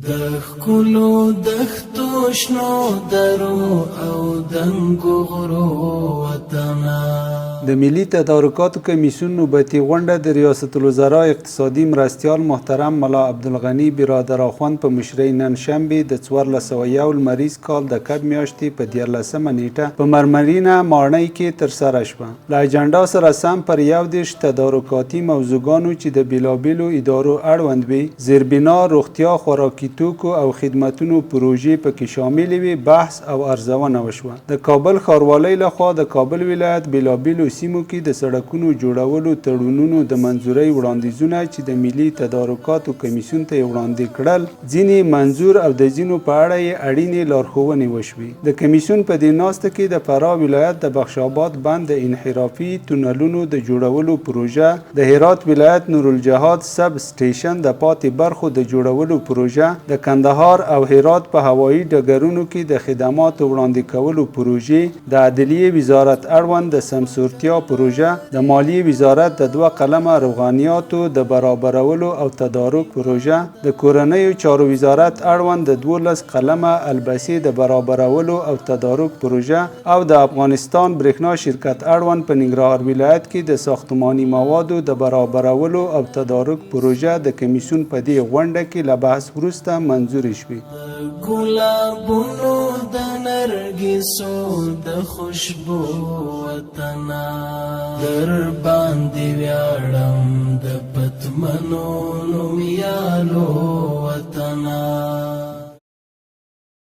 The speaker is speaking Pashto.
د ښکلو دښتو، شنو درو او دنګو غرو وطنه. د ملي تدارکاتو کمیسیون نوبتي غونډه د ریاست الوزرا اقتصادي مرستیال محترم ملا عبدالغني برادر اخوند په مشرۍ نن شنبه د 1401 لمریز کال د کب میاشتې په 13مه نیټه په مرمرینه ماڼۍ کې ترسره شوه. له اجنډا سره سم پر 31 تدارکاتي موضوعګانو چې د بېلابېلو ادارو اړوند وې، زیربنا، روغتیا، خوراکي توکو او خدمتونو پروژې پکې شاملې وې، بحث او ارزونه وشوه. د کابل ښاروالۍ لخوا د کابل ولایت بېلابېلو سیمو کې د سړکونو جوړولو تړونونو د منظورۍ وړاندیزونه چې د ملي تدارکاتو کمیسیون ته یې وړاندې کړل، ځینې منظور او د ځینو په اړه یې اړینې لارښوونې وشوې. د کمیسیون په دې ناسته کې د فراه ولایت د بخش آباد بند د انحرافي تونلونو د جوړولو پروژه، د هرات ولایت نورالجهاد سب سټیشن د پاتې برخو د جوړولو پروژه، د کندهار او هرات په هوایي ډګرونو کې د خدماتو وړاندې کولو پروژې، د عدلیې وزارت اړوند د سمسورتیا پروژه، د مالیې وزارت د 2 قلمه روغانیاتو د برابرولو او تدارک پروژه، د کورنیو چارو وزارت اړوند د 12 قلمه البسې د برابرولو او تدارک پروژه او د افغانستان برېښنا شرکت اړوند په ننګرهار ولایت کې د ساختماني موادو د برابرولو او تدارک پروژه د کمیسیون په دې غونډه کې له بحث وروسته منظورې شوې. ګلابونو د نرګسو د خوشبو وطنه، در باندې ویاړم د پتمنو نومیالو وطنه.